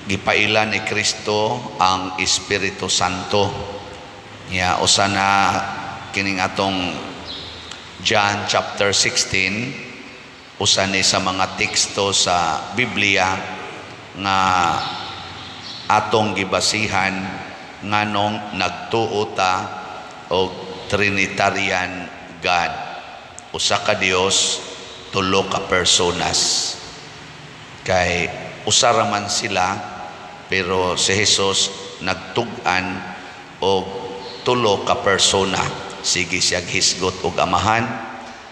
Gipaila ni Kristo ang Espiritu Santo. Nya usa na kining atong John chapter 16, usa ni sa mga teksto sa Biblia nga atong gibasihan nganong nagtuo ta og Trinitarian God. Usa ka Dios, tulo ka personas. Kay usa ra man sila, pero si Jesus nagtug-an og tulo ka persona. Sige siya hisgot og Amahan,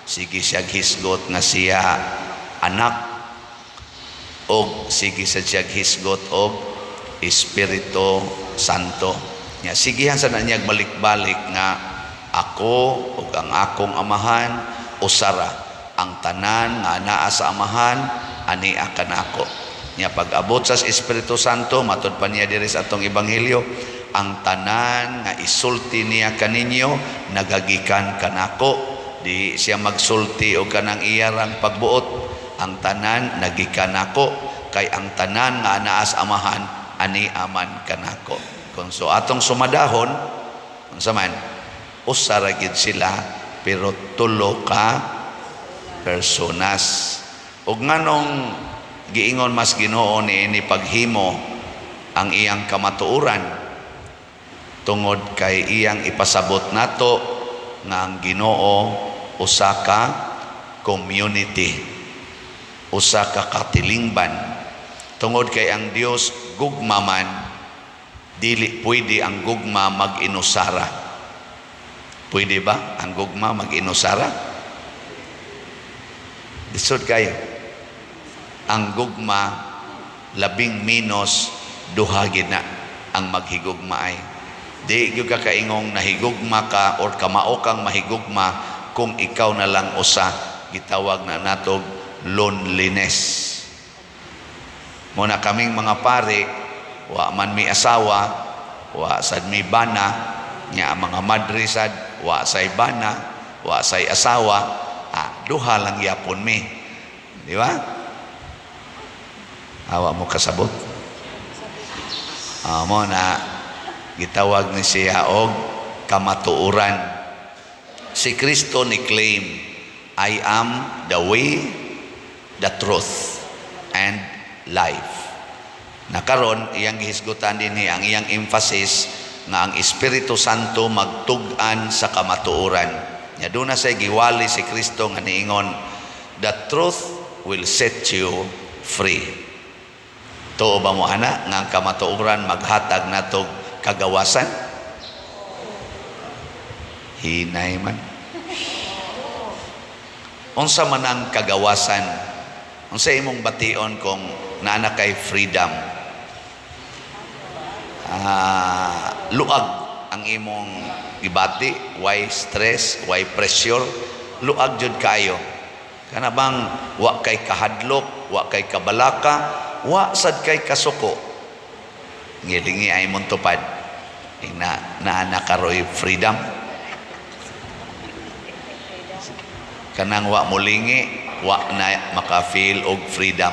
sige siya hisgot nga siya anak, og sige sa siya hisgot og Espiritu Santo. Nya sigihan sa na niya balik-balik nga ako ug ang akong Amahan usara, ang tanan nga naa sa Amahan ania kanako. Nya pag-abot sa Espiritu Santo, matud pa niya diri sa atong ebanghelyo, ang tanan nga isulti niya kaninyo nagagikan kanako. Di siya magsulti og kanang iyarang pagbuot, ang tanan nagikan nako, kay ang tanan nga anaa sa Amahan ani aman kanako. Kung so atong sumadahon, unsa man, usa ra gid sila pero tulo ka personas. Ug nganong giingon mas Ginoo niini paghimo ang iyang kamatuoran? Tungod kay iyang ipasabot nato nga ang Ginoo usa ka community, usa ka katilingban. Tungod kay ang Dios gugma man, dili pwede ang gugma mag-inusara. Pwede ba ang gugma mag-inusara? Lisod kayo. Ang gugma, labing minos duha gid na ang maghigugma ay. Di gyud ka kaingong nahigugma ka or kamao kang mahigugma kung ikaw na lang usa. Gitawag na natog loneliness. Muna kaming mga pare, wa man mi asawa, wa sad mi bana, nya ang mga madre sad wa say bana, wa say asawa, duha lang yapon mi. Di ba? Awa mo kasabot. Mo na gitawag ni siya og kamatuoran. Si Kristo ni claim, "I am the way, the truth, and life." Nakaron iyang gihisgutan dinhi ang iyang emphasis nga ang Espiritu Santo magtug-an sa kamatuoran. Nya duna say giwali si Kristo nga niingon, "The truth will set you free." Tuo ba mo ana nga ang kamatuoran maghatag natog kagawasan? Hinay man. Unsa man ang kagawasan? Unsa imong bation kung naa na kay freedom? Luag ang imong gibati, why stress, why pressure, luag jud kayo. Kana bang wa kay kahadlok, wa kay kabalaka, wa sad kay kasuko. Ngilingi ay mong tupad. Na naa na karoy freedom. Kanang wa mulingi, wa na maka-feel og freedom.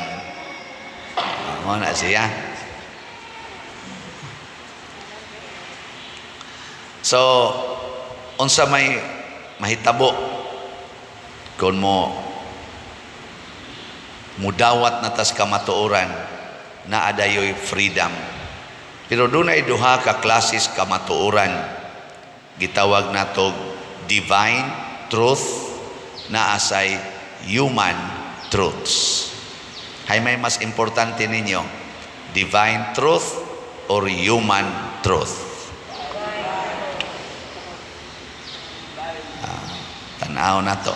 Mo na siya. So, unsa may mahitabo kung mo mudawat na tas kamatuoran na adayoy freedom? Pero dunay duha ka klases kamatuoran, gitawag natog divine truth na asay human truths. Hay may mas importante ninyo, divine truth or human truth? Tanaw na to.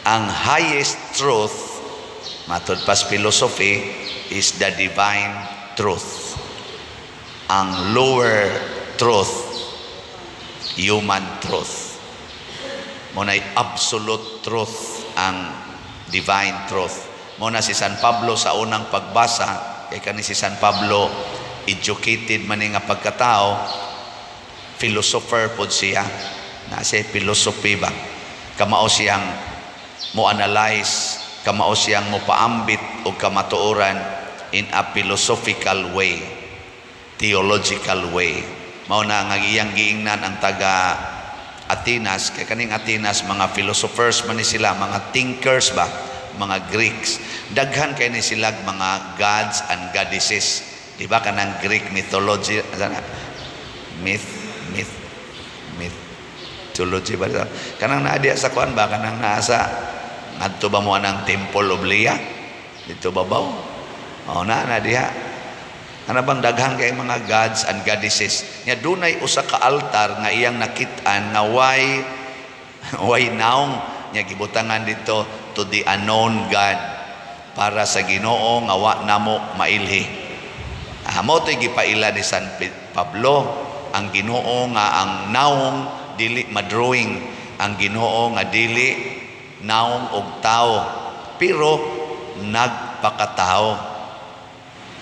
Ang highest truth, matod pas philosophy, is the divine truth. Ang lower truth, human truth. Muna'y absolute truth ang divine truth. Muna si San Pablo sa unang pagbasa, kay kani si San Pablo, educated man nga pagkatao, philosopher pod siya. Na siya philosophy ba? Kamao siyang mo analyze, kamao siyang mo paambit og kamatuoran. in a philosophical way, theological way. Mao na nga iyang giingnan ang taga Atenas, kay kaning Atenas, mga philosophers man ni sila, mga thinkers ba, mga Greeks. Daghan kay ni sila mga gods and goddesses. Di ba kanang Greek mythology, ano na? Myth, myth, mythology ba? Kanang naa diya sa kuan ba, kanang naa sa ngadto ba mo anang Temple of Leah? Dito babaw? Oh, na na diha. Ano bang daghan kay mga gods and goddesses? Nya dunay usa ka altar nga iyang nakit-an nga way naong, nya gibutangan dito, "To the unknown God," para sa Ginoo nga wa namo mailhi. Ah, mao to'y gipaila ni San Pablo, ang Ginoo nga ang naong dili madrawing, ang Ginoo nga dili naong og tao pero nagpakatao.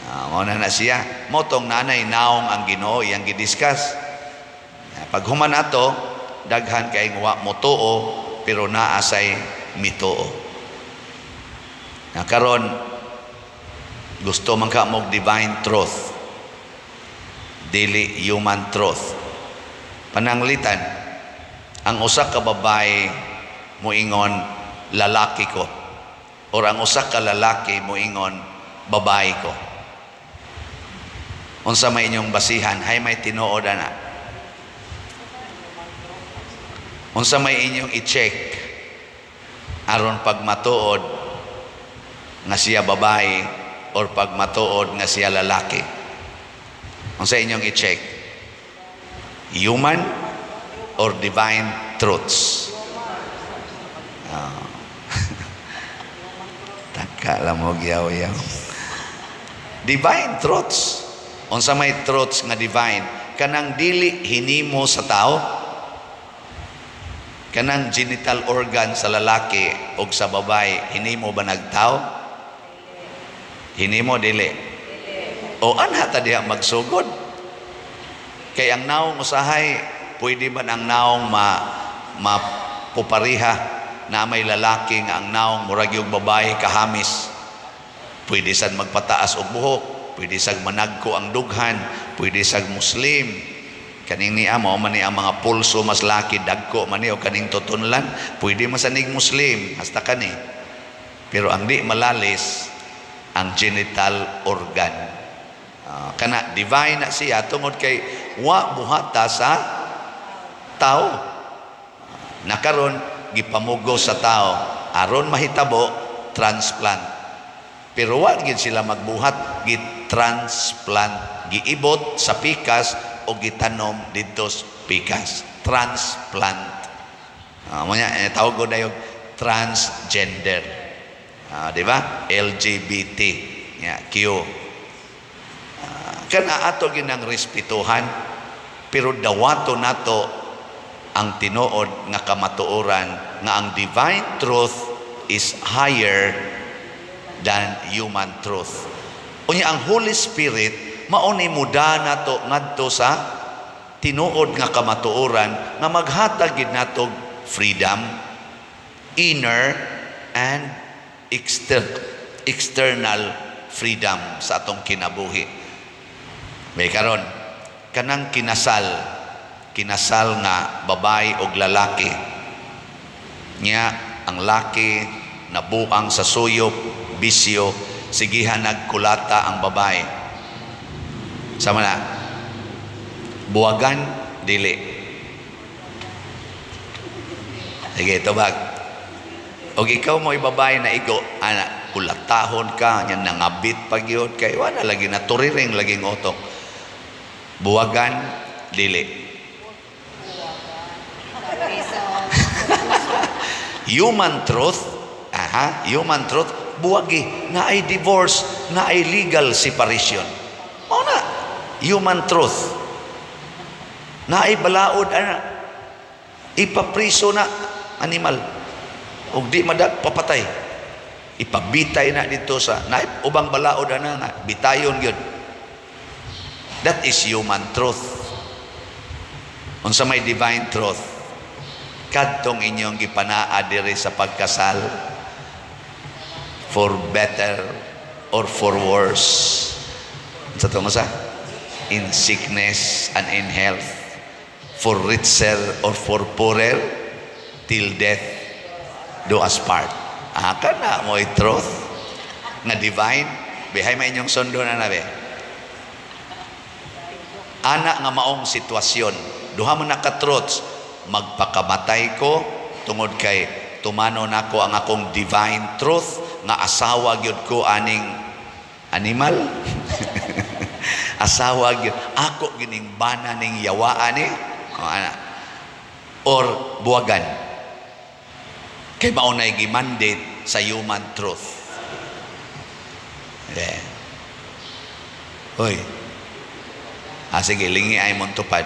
Ah, mao na na siya. Mao tong nanay naong ang Ginoo iyang gidiscuss. Ah, pag human ato, daghan kay wa motuo pero naa say mituo. Na karon gusto man ka mo divine truth, dili human truth. Pananglitan, ang usa ka babae moingon, "Lalaki ko," or ang usa ka lalaki moingon, "Babae ko." Unsa may inyong basihan? Hay may tinuod ana? Unsa may inyong i-check aron pag matuod nga siya babae or pag matuod nga siya lalaki? Unsa inyong i-check? Human or divine truths? Ah. Taka lang mo yaw-yaw. Divine truths. Unsa may truths nga divine? Kanang dili hinimo sa tao. Kanang genital organ sa lalaki o sa babae, hinimo ba nagtao? Hinimo dili? O anha ta diha magsugod? Kay ang naong usahay, pwede man ang naong mapupariha na may lalaki nga ang naong murag yung babae kahamis. Pwede sad magpataas og buhok, pwede sad managko ang dughan, pwede sad Muslim. Kaning niya mao man ni ang mga pulso mas laki dagko man ni o kaning tutunlan, pwede man sa nig Muslim hasta kani. Pero ang di malalis ang genital organ. Ah, kana divine na siya tungod kay wa buhata sa tao. Nakaron gipamugos sa tao aron mahitabo transplant. Pero wa gid sila magbuhat, gi-transplant, giibot sa pikas o gitanom didto sa pikas. Transplant. Mo nya eh, tawag ko na yung transgender. Ah, di ba? LGBT. Ya, Q. Ah, kana ato ginang respetuhan pero dawato nato ang tinuod nga kamatuoran nga ang divine truth is higher than human truth. Unya ang Holy Spirit mao ni muda nato ngadto sa tinuod nga kamatuoran nga maghatag gid nato freedom, inner and external freedom sa atong kinabuhi. May karon kanang kinasal, kinasal nga babae og lalaki. Nya ang laki nabuang sa suyop, bisyo, sigihan nagkulata ang babae. Sama na. Buwagan, dili? Sige, tubag. Og ikaw mo babae na igo, ana, kulatahon ka, nya nangabit pag yun, kay wala lagi naturiring laging utok. Buwagan, dili? Reason. Human truth, aha, human truth, buwagi, na ay divorce, na ay legal separation. Mao na, human truth. Na ay balaod, ana, ipapriso na animal. Ug di madag, papatay. Ipabitay na dito sa, na ubang balaod ana nga, bitayon gyud. That is human truth. Unsa may divine truth? Kadtong inyong gipanaa diri sa pagkasal, for better, or for worse. Sa to sa in sickness and in health, for richer or for poorer, till death do us part. Ah, kana mo truth nga divine. Bihay may inyong sundo na nabi. Ana nga maong sitwasyon, duha man na ka truths: magpakamatay ko tungod kay tumano nako ang akong divine truth nga asawa gyud ko aning animal, asawa gyud ako gining bana ning yawaan ni o ana, or buwagan kay mao nay gimandate sa human truth. Yeah. Hoy. Ah, sige, lingi ay mong tupad.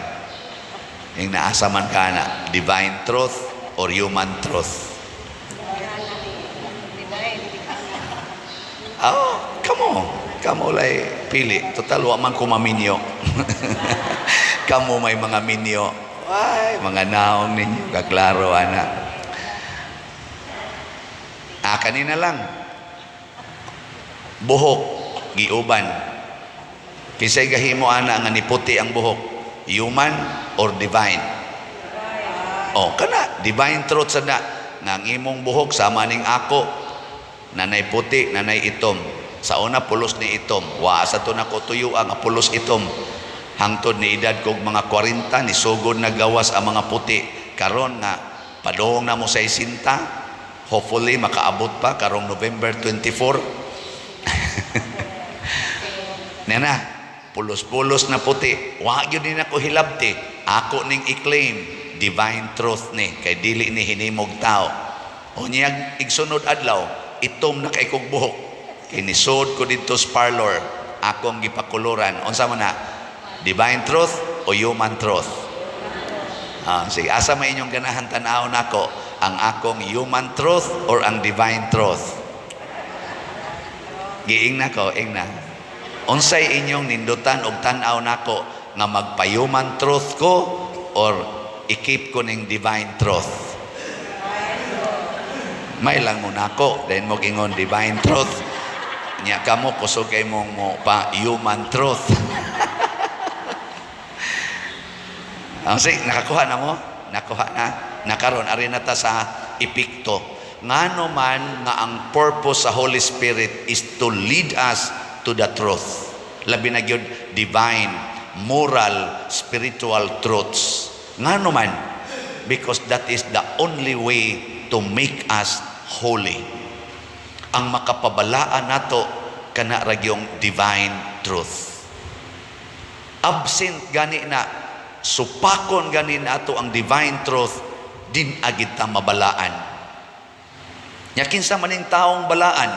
Yung naasa man ka na, divine truth or human truth? Divine. Oh, kamo. Kamo lay pili. Total, wa man ko maminyo. Kamo may mga minyo. Ay, mga naong ninyo. Kaklaro, ana. Ah, kanina lang. Buhok, giuban. Kinsay gahimo ana nga niputi ang buhok? Human or divine? Oh, kana divine truth sa na nga ang imong buhok sama ning ako, nanay puti, nanay itom. Sa una pulos ni itom. Wa sa to nako tuyo ang pulos itom. Hangtod ni edad kog mga 40, ni sugod na gawas ang mga puti. Karon nga padong na mo sa isinta, hopefully makaabot pa karong November 24. Nena, pulos-pulos na puti. Wa gyud ni nako hilabti. Ako ning i-claim divine truth ni kay dili ni hinimog tao. Unyag igsunod adlaw, itom na kay kog buhok. Kay nisod ko didto sa parlor, akong gipakuluran. Unsa man na? Divine truth o human truth? Ah, sige, asa may inyong ganahan tan-awon nako? Ang akong human truth or ang divine truth? Giing na ko, ing na. Unsay inyong nindutan og tan-aw nako, nga magpa-human truth ko or i-keep ko ning divine truth? May lang mo nako, then mo gingon divine truth. Nya kamo kusog kay mong mo pa human truth. Ang sige, nakakuha na mo? Nakuha na. Nakaron ari na ta sa epekto. Ngano man nga ang purpose sa Holy Spirit is to lead us to the truth. Labi na gyud divine, moral, spiritual truths. Ngano man? Because that is the only way to make us holy. Ang makapabalaan nato kana ra gyung divine truth. Absent gani na, supakon gani nato ang divine truth, din agid ta mabalaan. Nya kinsa man ning taong balaan?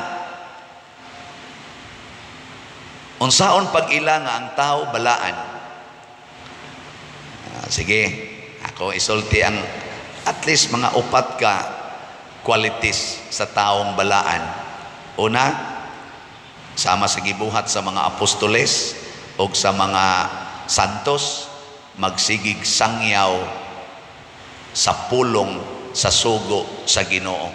Unsaon pag-ila nga ang tao balaan? Ah, sige, ako isulti ang at least mga upat ka qualities sa taong balaan. Una, sama sa gibuhat sa mga apostoles o sa mga santos, magsigig sangyaw sa pulong sa sugo sa Ginoo.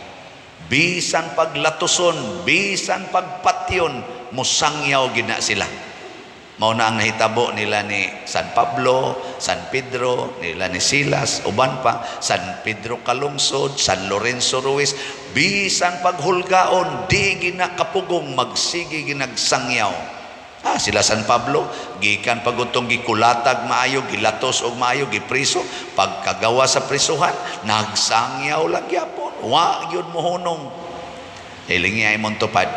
Bisan paglatuson, bisan pagpatyon, musangyaw gina sila. Mao na ang nahitabo nila ni San Pablo, San Pedro, nila ni Silas, uban pa, San Pedro Calungsod, San Lorenzo Ruiz, bisan paghulgaon, di gina kapugong, magsige ginagsangyaw. Ah, sila San Pablo, gikan pagutong gikulatag maayo, gilatos og maayo, gipriso, pagkagawa sa prisuhan, nagsangyaw lang gyapon, wa gyud mohunong. Hilingi ay mong tupad.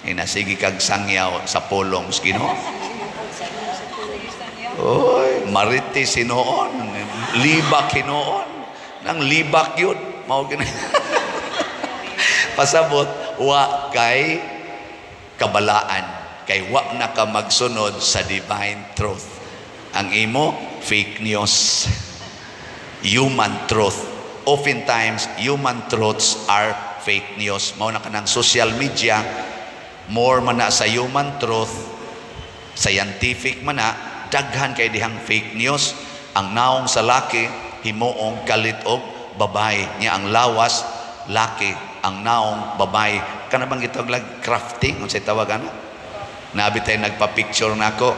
Inasigi kag sangyaw sa pulong sa Ginoo. Oy, mariti sinuon, libak hinuon. Nang libak yun, mao gina. Pasabot, wa kay kabalaan, kay wa na ka magsunod sa divine truth. Ang imo, fake news. Human truth. Oftentimes, human truths are fake news. Mao na kanang social media, more man na sa human truth, scientific man na, daghan kay dihang fake news. Ang naong sa laki, himuong kalit og babae. Nya ang lawas, laki. Ang naong babae. Kana bang gitawag lag crafting, unsay tawag ana? Nabi tayo nagpa-picture nako.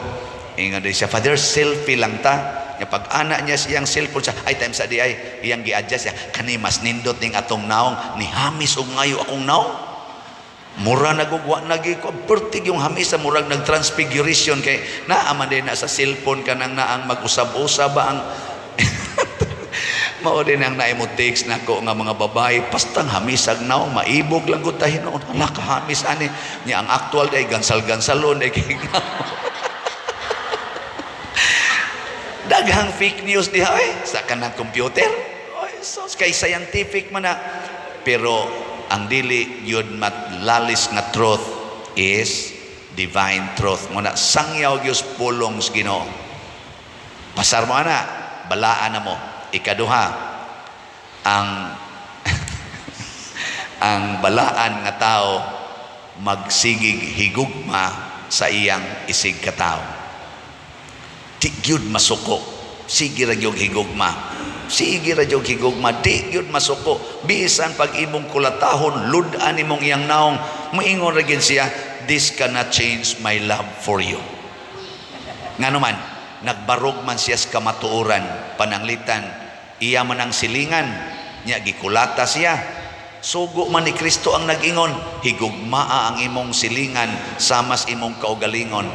Ingon din siya, "Father, selfie lang ta." Nya pag ana niya siyang cellphone siya, ay time sa di ay iyang gi-adjust siya. Kani mas nindot ning atong naong, ni hamis og ngayo akong naong. Mura nagugwa nagi ko pertig yung hamis sa murag nag-transfiguration kay naa man din na sa cellphone kanang naang mag-usab-usab ba ang mao din ang naimo text nako nga mga babae pastang hamisag naong maibog lang gud ta hinuon. Hala, kahamis ani nya ang actual day gansal-gansalon day kay daghang fake news diha eh sa kanang computer. Oy, so kay scientific man na, pero ang dili yun matlalis nga truth is divine truth. Muna sangyaw gyud pulong sa Ginoo. Pasar mo ana, balaan na mo. Ikaduha, ang ang balaan nga tao magsigig higugma sa iyang isig katao. Di gyud masuko. Sige ra gyud higugma. Sige ra gyud higugma, di gyud masuko. Bisan pag imong kulatahon, lud-an imong iyang naong, moingon ra gyud siya, "This cannot change my love for you." Ngano man, nagbarog man siya sa kamatuoran, pananglitan, iya man ang silingan, nya gikulata siya. Sugo man ni Kristo ang nag-ingon, higugmaa ang imong silingan samas imong kaugalingon.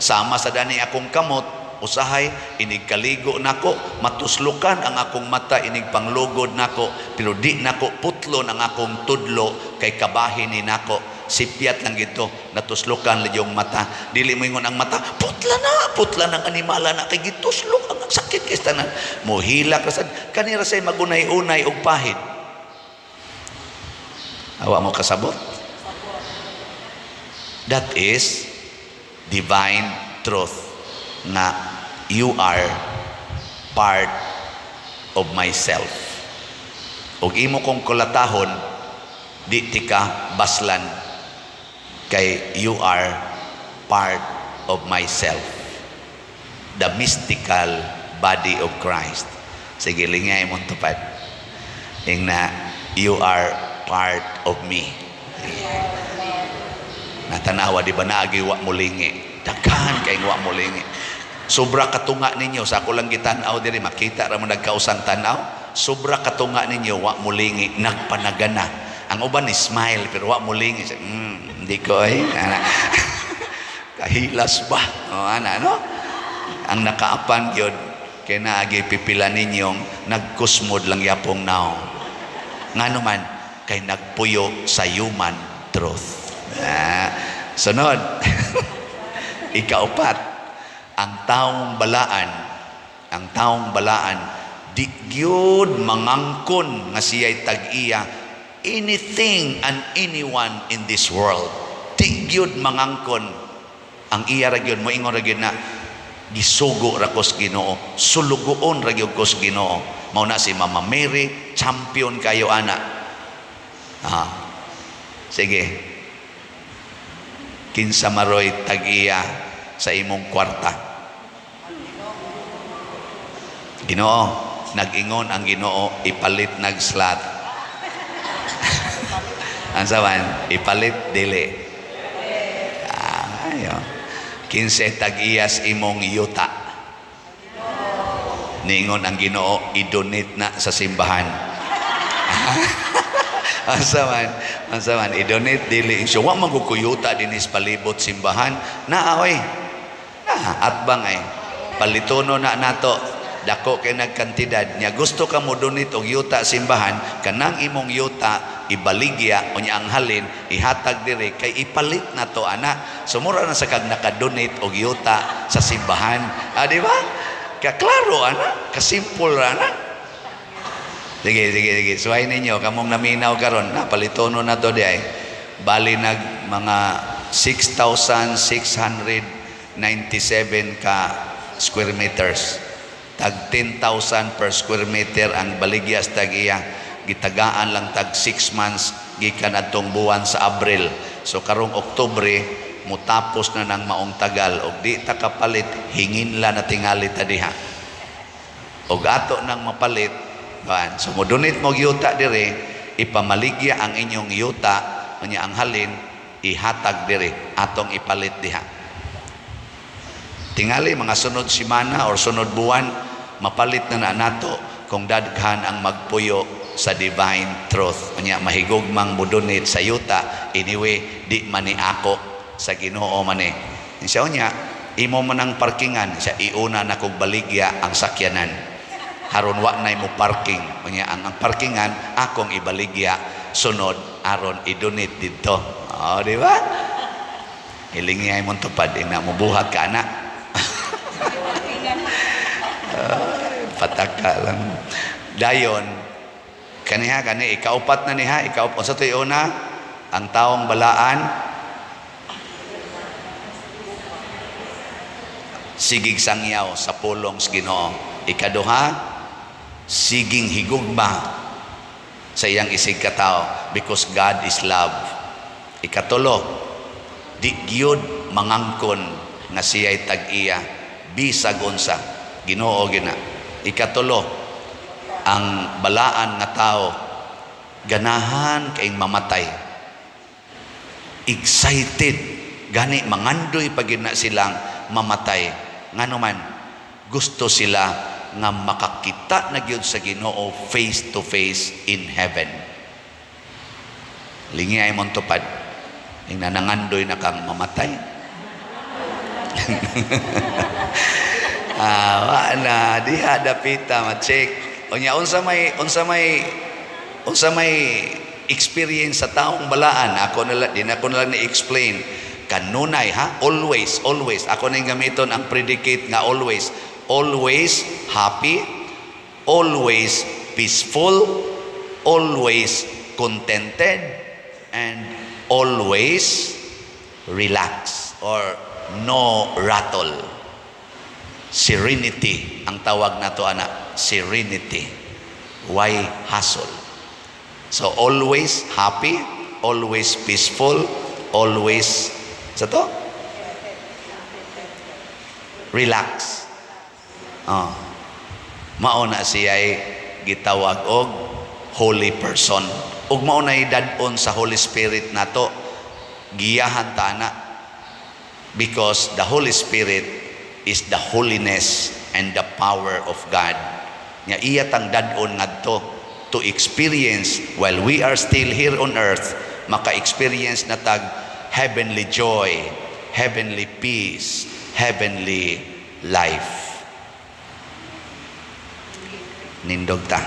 Sama sa dani akong kamot, usahay inig kaligo nako, matuslukan ang akong mata inig panglugod nako, pero di nako putlon ang akong tudlo kay kabahin ni nako. Sipyat lang gito, natuslukan lang yung mata. Dili mo ingon ang mata, "Putla na, putla ng animala na kay gituslok ang sakit kay tanan." Mohilak ra sad kanira say magunay-unay og pahid. Awa mo kasabot? That is divine truth na you are part of myself. Ug imo kong kulatahon, di tika baslan kay you are part of myself. The mystical body of Christ. Sige, lingay mong tupad. Ing na, "You are part of me." Natanawa, di ba naagi wa mulingi? Daghan kay wa mulingi. Sobra katunga ninyo, sa ako lang gitanaw diri, makita ra mo nagkausang tanaw. Sobra katunga ninyo, wa mulingi, nagpanagana. Ang uban ni smile pero wa mulingi. Hindi ko ay. Ana. Kahilas ba? O ana no? Ang nakaapan gyud kay naagi pipila ninyong nagkusmod lang yapong naong. Ngano man kay nagpuyo sa human truth. Ah, sunod. Ikaupat, ang taong balaan, di gyud mangangkon nga siya'y tag-iya anything and anyone in this world. Di gyud mangangkon. Ang iya ra gyud, moingon ra gyud na gisugo ra ko sa Ginoo, sulugoon ra gyud ko sa Ginoo. Mao na si Mama Mary, champion kayo ana. Ah. Sige. Kinsa maroy tag-iya sa imong kwarta? Ginoo. Nag-ingon ang Ginoo, ipalit nag slot. Ang sawan, ipalit dili. Ah, ayo. Kinsa tag-iyas imong yuta? Niingon ang Ginoo, i-donate na sa simbahan. Asa man, asa man, i-donate dili. So, wa man ko yuta dinis palibot simbahan. Naa oy. Na, atbang ay. Palitono na nato. Dako kay nagkantidad nya gusto ka mo donate og yuta simbahan, kanang imong yuta ibaligya, unya ang halin ihatag diri kay ipalit na to ana. So mura na sa kag naka-donate og yuta sa simbahan. Ah, di ba? Ka klaro ana, kasimple ra ana. Sige, sige, sige. Suway ninyo, kamong naminaw karon, napalitono na to di ay. Bali nag mga 6,697 ka square meters. Tag 10,000 per square meter ang baligyas tag iya. Gitagaan lang tag 6 months gikan adtong buwan sa Abril. So karong Oktubre mutapos na ng maong tagal og di ta kapalit, hingin la na tingali ta diha. Og ato nang mapalit. Kan, so mo donate mo yuta dire, ipamaligya ang inyong yuta. Unya ang halin ihatag diri, atong ipalit diha. Tingali mga sunod simana or sunod buwan, mapalit na na nato kung daghan ang magpuyo sa Divine Truth. Unya mahigugmang mo-donate sa yuta, anyway di man ni ako, sa Ginoo man ni. Siya unya imo man ang parkingan, siya iuna na kog baligya ang sakyanan. Haron wa nay mo parking. Unya ang parkingan akong ibaligya sunod aron i-donate didto. Oh, di ba? Hilingi ay mong tupad ina mo buhat ka na. Pataka lang. Dayon kaniha kani ikaupat na niha, ikaupat unsa to'y una? Ang taong balaan sigig sangyaw sa pulong sa Ginoo. Ikaduha, siging higugma sa iyang isig katao because God is love. Ikatulo, di gyud mangangkon nga siya'y tag-iya bisag unsa, Ginoo gina. Ikatulo, ang balaan nga tao ganahan kay mamatay. Excited gani, mangandoy pag na silang mamatay. Ngano man gusto sila nga makakita na gyud sa Ginoo face to face in heaven. Lingi ay mong tupad ing nanangandoy na kang mamatay. Wa na diha dapita ma-check. Unya unsa may experience sa taong balaan, ako na din ako na lang ni-explain kanunay ha, always, always ako na gamiton ang predicate nga always, always happy, always peaceful, always contented, and always relax or no rattle. Serenity ang tawag nato ana, serenity. Why hassle? So always happy, always peaceful, always sa to? Relax. Oh. Mao na siya'y gitawag og holy person. Ug mao na dad-on sa Holy Spirit nato. Giyahan ta ana because the Holy Spirit is the holiness and the power of God. Nya iya tang dad-on ngadto to experience while we are still here on earth, maka-experience na tag heavenly joy, heavenly peace, heavenly life. Nindog ta.